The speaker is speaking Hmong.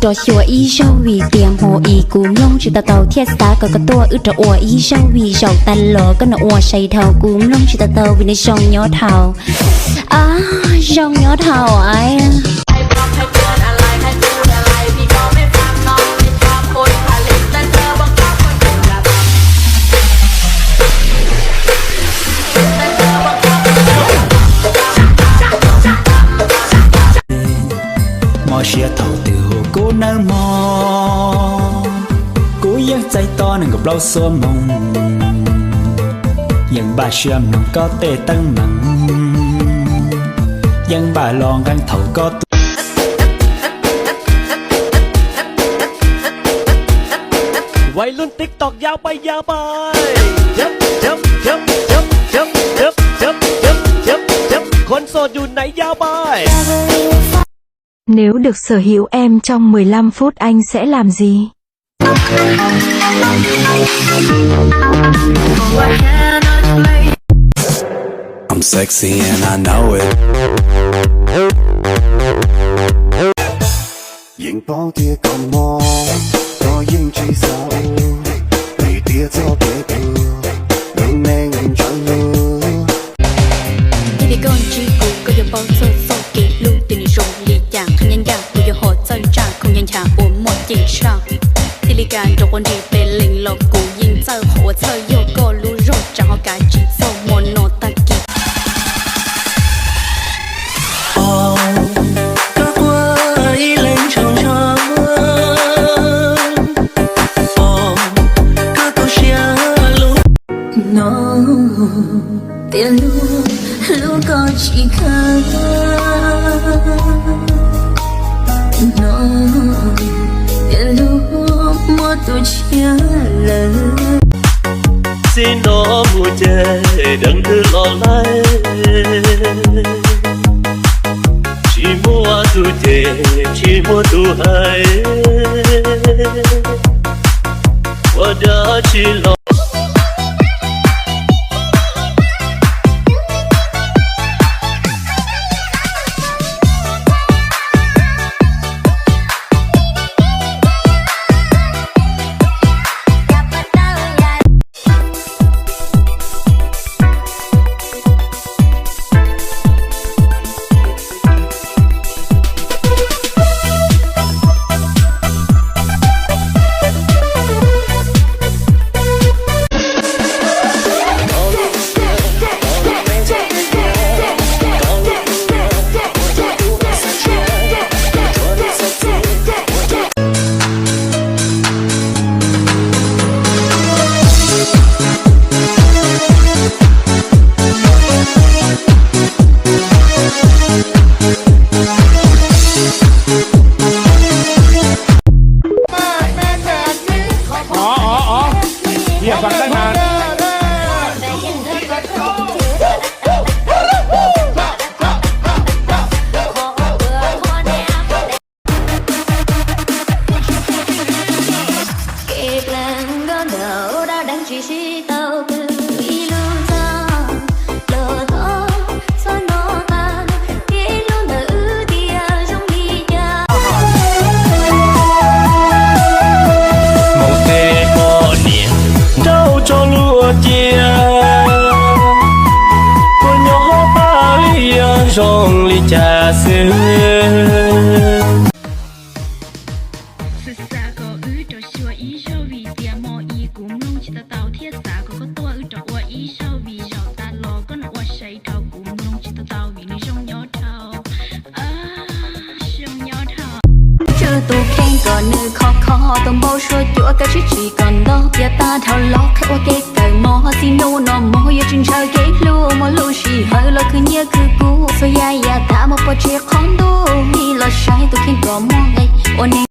Rov xyuas ib zaug vim tias hmo ib kuv mloog tsis tau tau thiaj xav kom koj tuaj wb rov ua ib zaug vim zaum tas los koj nws ua sai dhau kuv mloog tsis tau tau vim nws zoo nyob dhau. Zoo nyob dhau. Mob siab thaum twg hu kuv nawb mog, kuv yeej txais tos nees nkaum plaub xuab moos, yeej npaj siab mloog koj tej teeb meem, yeej npaj los nqeeb thaum koj tuaj. Vais lub TikTok yau pais yau pais. Khon txom yus naiv yau pais. Nếu được sở hữu em trong mười lăm phút anh sẽ làm gì? Yeej paub tias koj mob, koj yeej tsis xav ua, vim tias txoj kev tuag, lub neej ntshaw luag. Tiag tias koj ntsib kuv, koj yuav paub txog txoj kev hlub, tias nws zoo li cas, qhia ncaj ncaj, kuv yuav ho txawj ntsaj, khoom nyob ncha uas muaj ceem tshaj. Thiaj li kas nrog quav nrig pes lees los kuv yeej txawj, qhov uas txhawj yog koj lub zog, tsam ho kav tsis txog hmo no tag kis. Koj quaj ib leeg tshauv ntshauv, koj tu siab lub no, tias lub, lub koj tsis kheev no, tias lub muaj tus tshiab lawm. Txij no mus ces deev twg los laij, tsis muaj tus cem tsis muaj tus hais, ua dab tsi los. Mus tej poj niam nraug tso luag cia, puas nyob pab li zoo li cas xwb. Xav kom wb rov xyuas ib zaug vim tias hmo ib kuv mloog tsis tau tau thiab xav kom koj tuaj wb rov ua ib zaug vim zaum tas los koj nws ua sai dhau kuv mloog tsis tau tau vim nws zoo nyob dhau. Zoo nyob dhau. Tswj tus kheej kom nws khov kho, tus npau suav cuav kav tsij tsim kom ntog, tias tag dhau los qhia ua kev kawm mog, txij hnub no mog yuav tsis ntshaw kev hlub, muaj lub sij hawm los khwv nyiaj khwv kub, txhua yam yam tham muaj pov tseg qhov ntuj, nim los saib tus kheej kom muaj nqis ua neeg.